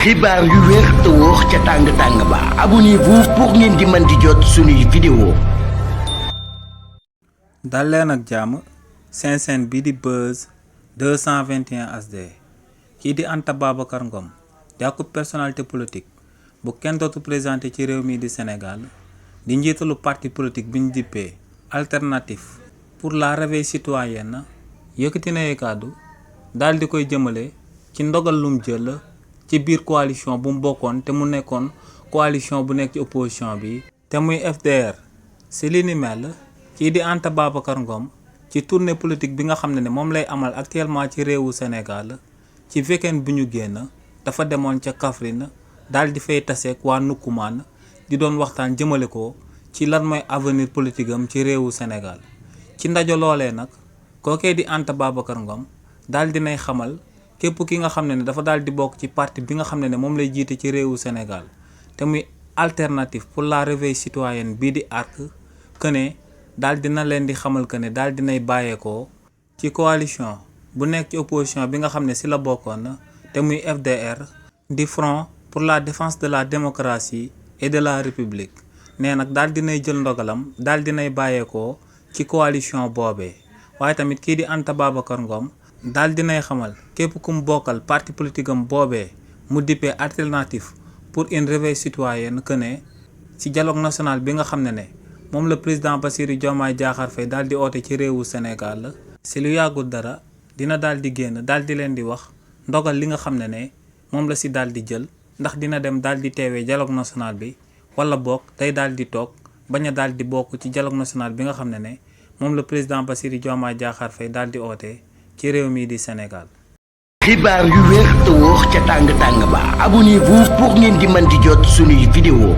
xibaar yu wér te wóor ca tàng-tàng ba abonnez-vous pour ngeen di mën di jot suñuy vidéo. dal leen ak jàmm seen chaîne bi di Buzz 221 HD kii di Anta Babacar Ngom di ak personnalité politique bu kenn dootu présenté ci réew mi di Sénégal di njiitalu parti politique bi ñu dippee alternative pour la réveil citoyenne yëkkati na kàddu daal di koy jëmale ci ndogal lum jël ci biir coalition bu mu bokkoon te mu nekkoon coalition bu nekk ci opposition bi te muy FDR. si li ni mel kii di Anta Babacar Ngom ci tournée politique bi nga xam ne moom lay amal actuellement ci réewu Sénégal ci weekend bu ñu génn dafa demoon ca Kaffrine daal di fay taseek waa Nukkumaan di doon waxtaan jëmale ko ci lan mooy avenir politique am ci réewu Sénégal. ci ndaje loolee nag kookee di Anta Babacar Ngom daal dinay xamal képp ki nga xam ne dafa daal di bokk ci parti bi nga xam ne moom lay jiite ci réewu Sénégal te muy alternative pour la réveil citoyenne bii di ARC que ne daal dina leen di xamal que ne daal dinay bàyyeekoo ci coalition bu nekk ci opposition bi nga xam ne si la bokkoon te muy FDR di Front pour la défense de la démocratie et de la république. nee nag daal dinay jël ndogalam daal dinay bàyyeekoo ci coalition boobee. waaye tamit kii di Anta Babacar Ngom daal dinay xamal képp ku mu bokkal parti politique am boobee mu dippee alternative pour une réveil citoyenne que ne ci dialogue national bi nga xam ne moom la président Bassirou Diomaye Diakhar Faye daal di oote ci réewu Sénégal si lu yàggul dara dina daal di génn daal di leen di wax ndogal li nga xam ne moom la si daal di jël ndax dina dem daal di teewee dialogue national bi wala bokk day daal di toog bañ a daal di bokk ci dialogue national bi nga xam ne moom la président Bassirou Diomaye Diakhar Faye daal di oote ci réew mi di Sénégal. xibaar yu wér te wóor ca tàng-tàng ba abonnez-vous pour ngeen di mën di jot suñuy vidéo.